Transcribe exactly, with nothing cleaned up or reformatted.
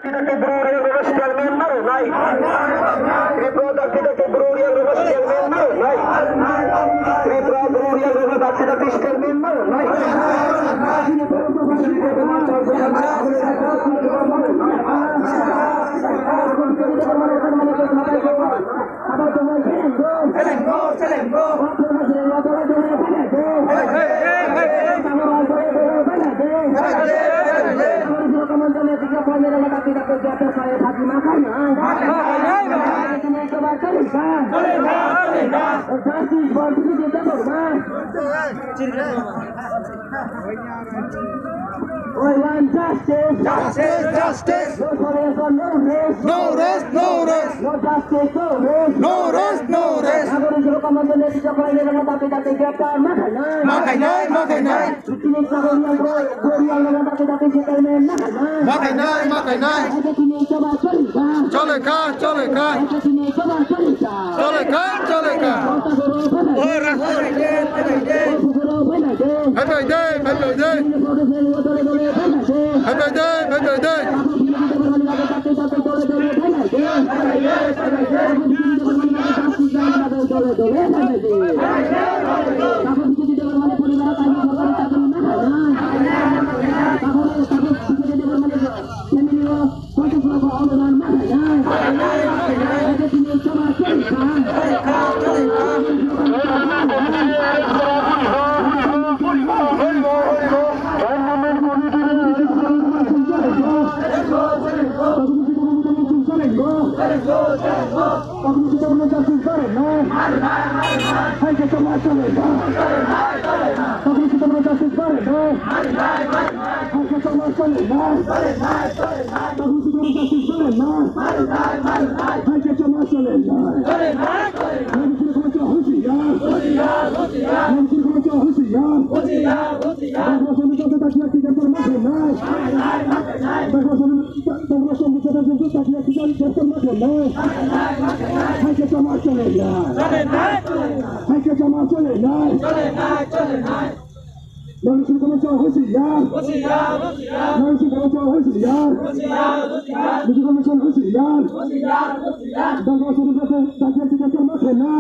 Dakti dakti bru riyang rwno statement ma rwnai. Tripura dakti dakti bru riyang rwno statement ma rwnai. Tripura bru riyang rwno dakti dakti statement ma rwnai. We want justice. Justice, justice. No tolerance, no rest. No rest, no rest. No justice, no rest. No rest, no rest. Nagorik Suraksha Manchni netrito khlainai rokno dakti dakti greptar ma khainai. Ma khainai, ma khainai. Chini Chakma rok, Goria rok dakti dakti settlement ma khainai. Ma khainai, ma khainai. Chini Chakma choli kha. Chole kha, chole kha. Chini Chakma choli kha. Chole kha, chole kha. Oi, rasta. Phai phai de, phai phai de. Phai phai de, phai phai de. Nang sing kama chao hosi ya. Nang sing kama chao hosi ya. Nang sing kama chao hosi ya. Dang kama chao hosi ya. Dang kama chao hosi ya.